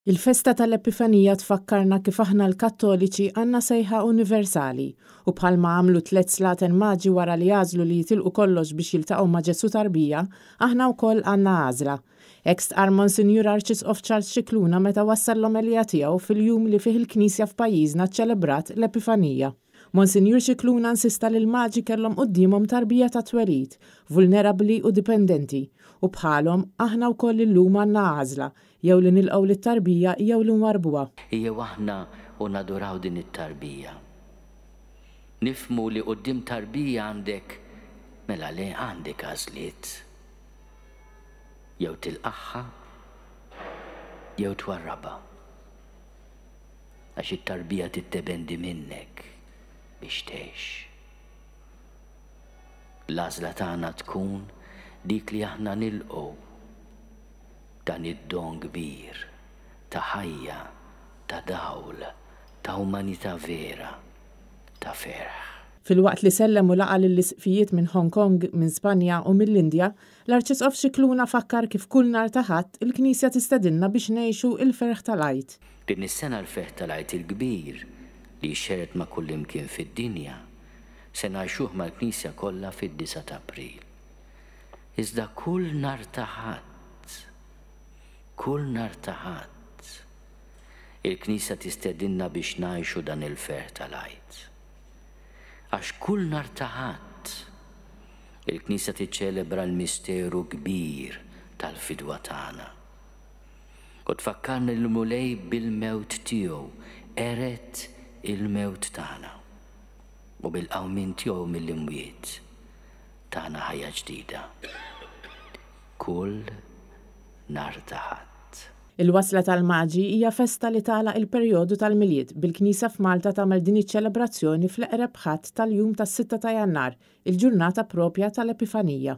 Il-festa tal-Epifanija tfakkarna kif aħna l-Kattoliċi għandna sejħa universali u bħalma għamlu t-tlett slaten maġi wara li għażlu li jitilqu kollox biex jiltaqgħu ma' Ġesù tarbija, aħna wkoll għandna għażla. Hekk stqarr Monsinjur Arċisqof Charles Scicluna meta wassal l-omelija tiegħu fil-jum li fih il-Knisja f'pajjiżna ċċelebrat l-Epifanija. Monsinjur Scicluna insista li l-Maġi kellhom quddiemhom tarbija tat-twelid, vulnerabbli u dipendenti, u bħalhom, aħna wkoll illum għandna għażla, jew li nilqgħu lit-tarbija jew li nwarrbuha. Ejjew aħna u naduraw din it-tarbija. Nifhmu li quddiem tarbija għandek, mela le, għandek għażliet. Jew tilqagħha jew twarrabha. Għax it-tarbija tiddependi minnek biex tgħix. L-għażla tagħna tkun dik li aħna nilqgħu dan id-don kbir ta' ħajja, ta' dawl, ta' umanità vera, ta' ferħ. Filwaqt li sellem u laqa' lill-isqfijiet minn Hong Kong, minn Spanja u mill-Indja, l-Arċisqof Scicluna fakkar kif kull nhar ta' Ħadd il-Knisja tistedinna biex ngħixu il-ferħ tal-Għid. Din is-sena l-ferħ tal-Għid il-Kbir li jxerred ma' kullimkien fid-dinja se ngħixuh mal-Knisja kollha fid-disgħa t'April. Iżda kull nhar ta' Ħadd, kull nhar ta' Ħadd, il-Knisja tistedinna biex ngħixu dan il-ferħ tal-Għid. Għax kull nhar ta' Ħadd, il-Knisja tiċċelebra l-misteru kbir tal-fidwa tagħna. U tfakkarna li l-Mulej bil-mewt tiegħu qered il-mewt tagħna u bil-qawmien tiegħu mill-imwiet tana ħajja ġdida. Kull nhar ta' Ħadd. Il-wasla tal-Maġi hija festa li tagħlaq il-perjodu tal-Milied, bil-Knisja f'Malta tagħmel din iċ-ċelebrazzjoni fl-eqreb Ħadd tal-jum tas-sitta ta' Jannar, il-ġurnata proprja tal-Epifanija.